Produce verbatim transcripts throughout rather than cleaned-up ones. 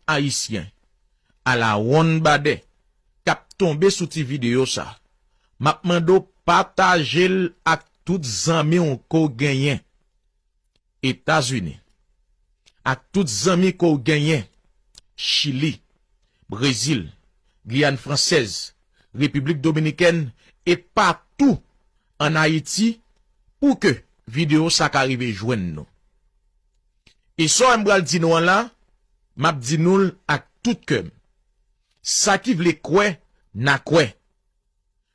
ayisyen alawonnbadè k ap tonbe sou ti videyo sa, m ap mande w pataje l ak tout zanmi w ke w genyen Etazini, ak tout zanmi ke w genyen Chili, Brezil, Giyàn Fransèz, Repiblik Dominikèn, e patou ann Ayiti, pou ke videyo sa ka rive jwenn nou. E sa w wè m pral di nou an la, m ap di nou l ak tout kè m. Sa ki vle kwè, n a kwè.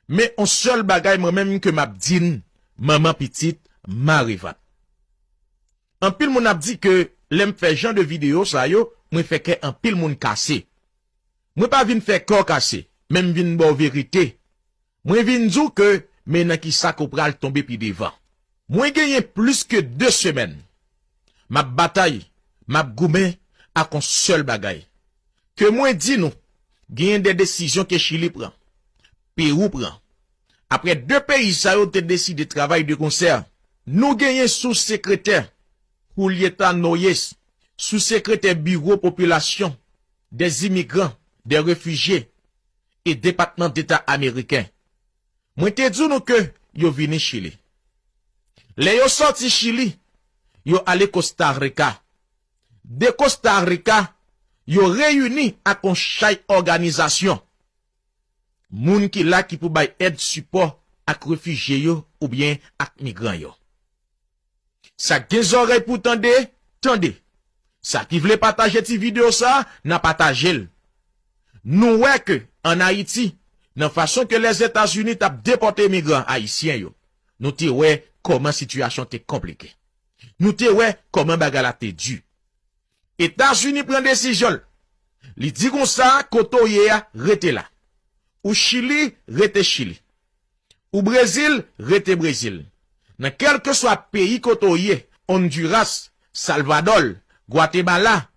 Men on sèl bagay mwen menm ke m ap di n, manman pitit, mare vat. Anpil moun ap di ke lè m fè jan de videyo sa yo, mwen fè kè anpil moun kase. Mwen pa vin fè kè w kase, men m vin ba w verite. Mwen vin di w ke men nan kisa ke w pral tonbe pi devan. Mwen genyen plis ke de semèn m ap batay, m ap goumen ak on sèl bagay. Ke mwen di nou, genyen de desizyon ke Chili pran, Pewou pran. Apre de peyi sa yo te deside travay de konsè, nou genyen sou sekretè Julieta Noyes, sou sekretè Biwo Popilasyon, dè Imigran, dè Refijye e Depatman Deta ameriken. Mwen te di nou ke yo vini Chili. Lè yo sòti Chili, yo ale Kosta Rika. De Kosta Rika, yo reyini ak on chay òganizasyon. Moun ki la ki pou bay èd sipò ak refijye yo oubyen ak migran yo. Sa k gen zòrèy pou tande, tande. Sa ki vle pataje ti videyo sa, n a pataje l. Nou wè ke ann Ayiti, nan fason ke Lèzetazini t ap depòte migran ayisyen yo, nou te wè kòman sitiyasyon te konplike. Nou te wè kòman bagay la te di. Etazini pran desizyon l. Li di konsa, kote w ye a, rete la. Ou Chili, rete Chili. Ou Brezil, rete Brezil. Nan kèlkeswa peyi kote w ye, Honduras, Salvadò, Gwatemala,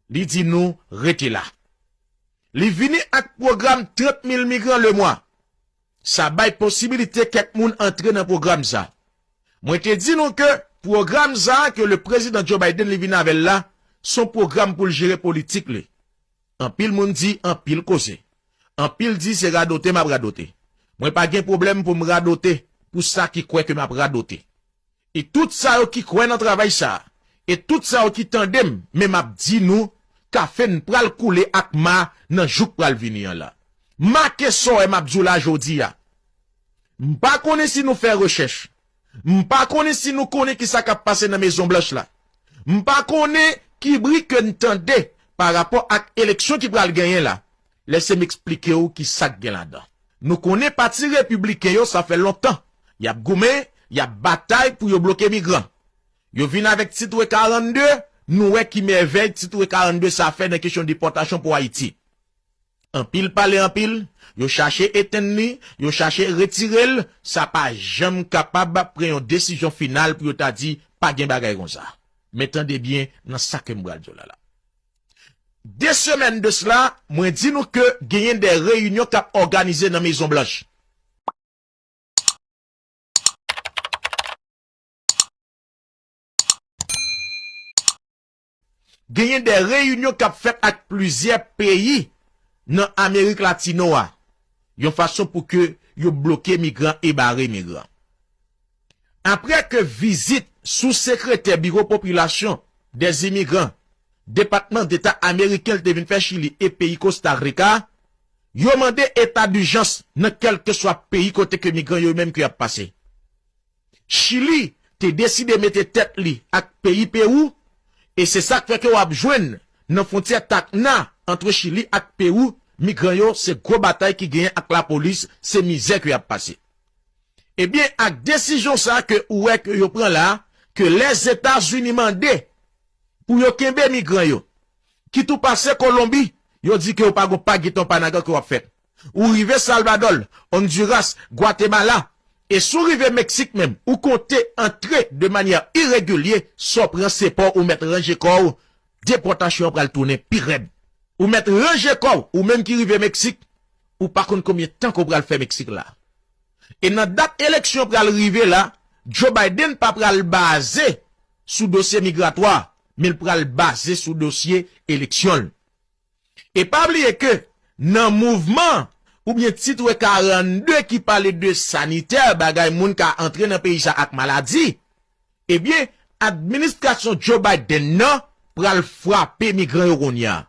li di nou rete la. Li vini ak pwogram trant mil migran lemwa. Sa bay posibilite kèk moun antre nan pwogram sa. Mwen te di nou ke pwogram sa ke le prezidan Joe Biden li vin avè l la, se yon pwogram pou l jere politik li. Anpil moun di anpil koze. Anpil di se radote m ap radote. Mwen pa gen pwoblèm pou m radote pou sa ki kwè ke m ap radote. E tout sa yo ki kwè nan travay sa, e tout sa yo ki tande m, men m ap di nou, kafe n pral koule ak ma nan jou k pral vini an la. Make sa w wè m ap di w la jodi a. M pa konnen si nou fè rechèch. M pa konnen si nou konnen kisa k ap pase nan Mezon Blanch la. M pa konnen ki bri ke n tande pa rapò ak eleksyon ki pral genyen la. Lese m eksplike w kisa k gen ladan. Nou konnen pati repibliken yo, sa fè lontan y ap goumen, y ap batay pou yo bloke migran. Yo vin avèk Titre karannde, nou wè ki mèvèy Titre karannde sa fè nan kesyon depòtasyon pou Ayiti. Anpil pale anpil, yo chache etenn li, yo chache retire l, sa pa janm kapab pran yon desizyon final pou yo ta di pa gen bagay konsa. Men tande byen nan sa ke m pral di w la la. De semèn de sela, mwen di nou ke genyen de reyinyon k ap òganize nan Mezon Blanch. Genyen de reyinyon k ap fèt ak plizyè peyi nan Amerik Latino a, yon fason pou ke yo bloke migran e bare migran. Apre ke vizit sou sekretè Biwo Popilasyon, dè Imigran, Depatman Deta ameriken te vin fè Chili e peyi Kosta Rika, yo mande eta dijans nan kèlkeswa peyi kote ke migran yo menm ke y ap pase. Chili te deside mete tèt li ak peyi Pewou, e se sa k fè ke w ap jwenn nan fwontyè Tacna ant Chili ak Pewou, migran yo se gwo batay ki genyen ak lapolis, se mizè ke y ap pase. Ebyen, ak desizyon sa ke ou wè ke yo pran la, ke Lèzetazini mande pou yo kenbe migran yo, kit ou pase Kolonbi, yo di ke ou pa gon pa gitan panagan ke w ap fè. Ou rive Salvadò, Honduras, Gwatemala, e si w rive Meksik menm, ou konte antre de manyè iregilye, sa w pran se pa w, ou mèt ranje kò w, depòtasyon an pral tounen pi rèd. Ou mèt ranje kò w, ou menm ki rive Meksik, ou pa konn konbyen tan ke w pral fè Meksik la. E nan dat eleksyon pral rive la, Joe Biden pa pral baze sou dosye migratwa, men l pral baze sou dosye eleksyon l. E pa bliye ke nan mouvman oubyen tit karannde ki pale de sanitè, bagay moun ka antre nan peyi sa ak maladi, ebyen, administrasyon Joe Biden nan pral frape migran yo kounye a.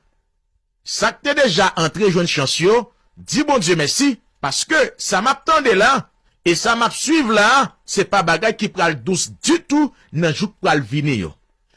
Sa k te deja antre jwenn chans yo, di Bondye mèsi, paske sa m ap tande la, e sa m ap swiv la, se pa bagay ki pral dous ditou nan jou k pral vini yo.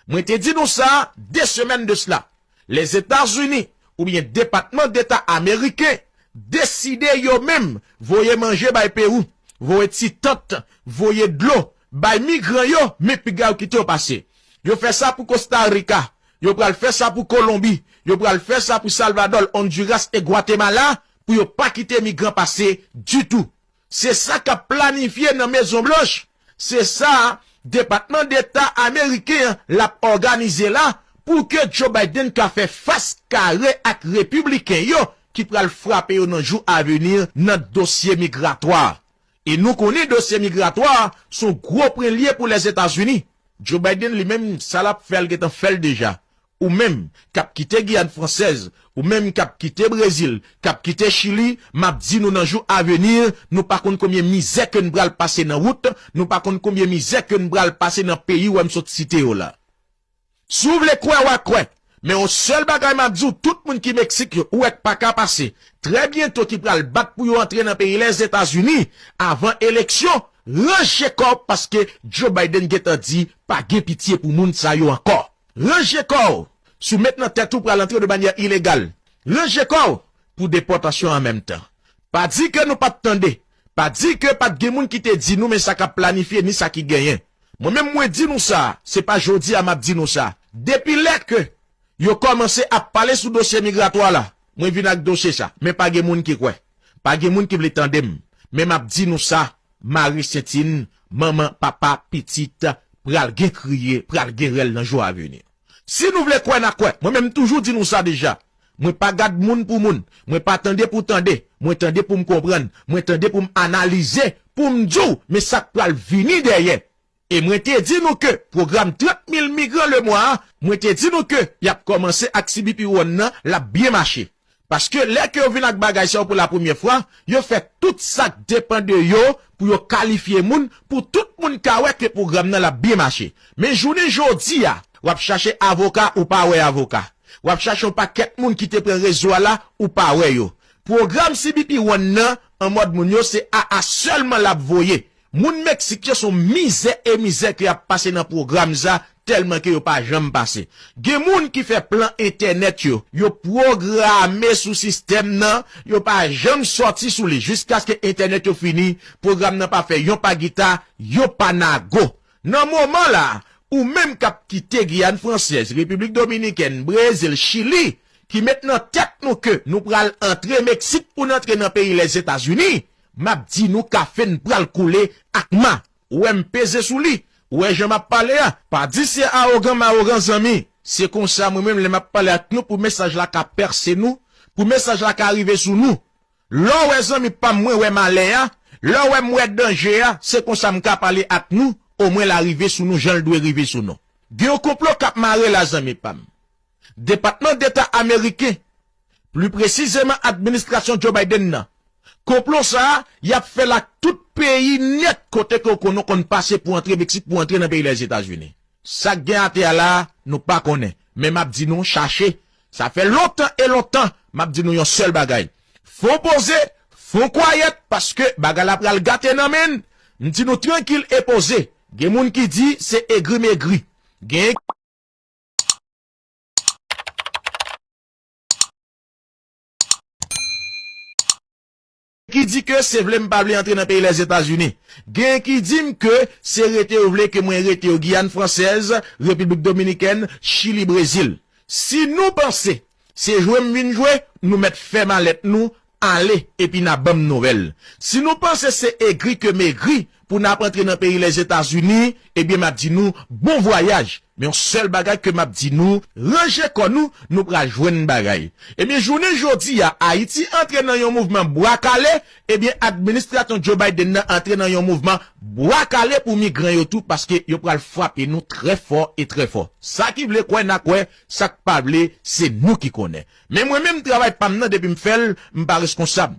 Mwen te di nou sa de semèn de sila. Lèzetazini, oubyen Depatman Deta ameriken, deside yo menm voye manje bay Pewou, voye ti tant, voye dlo, bay migran yo, men piga yo kite yo pase. Yo fè sa pou Kosta Rika, yo pral fè sa pou Kolonbi, yo pral fè sa pou Salvadò, Ondiras e Gwatemala, pou yo pa kite migran pase ditou. Se sa k ap planifye nan Mezon Blanch. Se sa Depatman Deta ameriken an l ap òganize la pou ke Joe Biden ka fè fas kare ak repibliken yo ki pral frape yo nan jou avini nan dosye migratwa. E nou konnen dosye migratwa se yon gwo pwen li ye pou Lèzetazini. Joe Biden li menm, sa l ap fè, l gentan fè l deja. Ou menm k ap kite Giyàn Fransèz, ou menm k ap kite Brezil, k ap kite Chili, m ap di nou nan jou avini, nou pa konn konbyen mizè ke n pral pase nan wout, nou pa konn konbyen mizè ke n pral pase nan peyi w wè m sot site yo la. Si w vle kwè, w a kwè. Men yon sèl bagay m ap di w, tout moun ki Meksik yo, ou wè k pa ka pase, trè byento ki pral bat pou yo antre nan peyi Lèzetazini avan eleksyon, ranje kò w paske Joe Biden gentan di pa gen pitye pou moun sa yo ankò. Ranje kò w! Si w met nan tèt ou pral antre de manyè ilegal, ranje kò w pou depòtasyon an menm tan. Pa di ke nou pa t tande. Pa di ke pa t gen moun ki te di nou men sa k ap planifye ni sa ki genyen. Mwen menm mwen di nou sa, se pa jodi a m ap di nou sa. Depi lè ke yo kòmanse ap pale sou dosye migratwa la, mwen vin ak dosye sa. Men pa gen moun ki kwè. Pa gen moun ki vle tande m. Men m ap di nou sa, mare senti n, manman, papa, pitit, pral gen kriye, pral gen rèl nan jou avini. Si nou vle kwè, n a kwè. Mwen menm m toujou di nou sa deja. Mwen pa gad moun pou moun. Mwen pa tande pou tande. Mwen tande pou m konprann. Mwen tande pou m analize, pou m di w, men sa k pral vini dèyè. E mwen te di nou ke pwogram trant mil migran lemwa a, mwen te di nou ke y ap kòmanse ak C B P One nan, l ap byen mache. Paske lè ke yo vin ak bagay sa yo pou la premyè fwa, yo fè tout sa k depann de yo pou yo kalifye moun, pou tout moun ka wè ke pwogram nan l ap byen mache. Men jounen jodi a, w ap chache avoka, ou pa wè avoka. W ap chache yon pakèt moun ki te pran rezo a la, ou pa wè yo. Pwogram C B P One nan, an mòd moun yo, se A A sèlman l ap voye. Moun Meksik yo se yon mizè e mizè ke y ap pase nan pwogram sa, tèlman ke yo pa janm pase. Gen moun ki fè plan entènèt yo, yo pwograme sou sistèm nan, yo pa janm sòti sou li jiskaske entènèt yo fini, pwogram nan pa fè yon pa gita, yon pa nago. Nan moman la, ou menm k ap kite Giyàn Fransèz, Repiblik Dominikèn, Brezil, Chili, ki met nan tèt nou ke nou pral antre Meksik pou n antre nan peyi Lèzetazini, m ap di nou kafe n pral koule ak ma. Ou wè m peze sou li. Ou wè jan m ap pale a. Pa di se awogan m awogan zanmi. Se konsa mwen menm lè m ap pale ak nou pou mesaj la ka pèse nou, pou mesaj la ka rive sou nou. Lè w wè zanmi pa m mwen wè malè a, lè w wè m wè danje a, se konsa m ka pale ak nou, omwen l a rive sou nou jan l dwe rive sou nou. Gen yon konplo k ap mare la zanmi pa m. Depatman Deta ameriken, pli presizeman administrasyon Joe Biden nan, konplo sa a, y ap fè l ak tout peyi nèt kote ke w konn, w konn pase pou antre Meksik, pou antre nan peyi Lèzetazini. Sa k gen atè a la a, nou pa konnen. Men m ap di nou, chache. Sa fè lontan e lontan, m ap di nou yon sèl bagay. Fon poze, fon kwayèt, paske bagay la pral gate nan men n. M di nou trankil e poze. Gen moun ki di se egri megri. Gen ki di ke se vle m pa vle antre nan peyi Lèzetazini. Gen ki di m ke se rete yo vle ke mwen rete yo, Giyàn Fransèz, Repiblik Dominikèn, Chili, Brezil. Si nou panse se jwe m vin jwe, nou mèt fè malèt nou, ale, epi n a ban m nouvèl. Si nou panse se egri ke m egri, pou n ap antre nan peyi Lèzetazini, ebyen, m ap di nou bon vwayaj. Men yon sèl bagay ke m ap di nou, ranje kò nou, nou pral jwenn bagay. Ebyen, jounen jodi a, Ayiti antre nan yon mouvman bwa kale, ebyen, administrasyon Joe Biden nan antre nan yon mouvman bwa kale pou migran yo tou, paske yo pral frape nou trè fò e trè fò. Sa ki vle kwè, n a kwè, sa k pa vle, se nou ki konnen. Men mwen menm, travay pa m nan, depi m fè l, m pa reskonsab.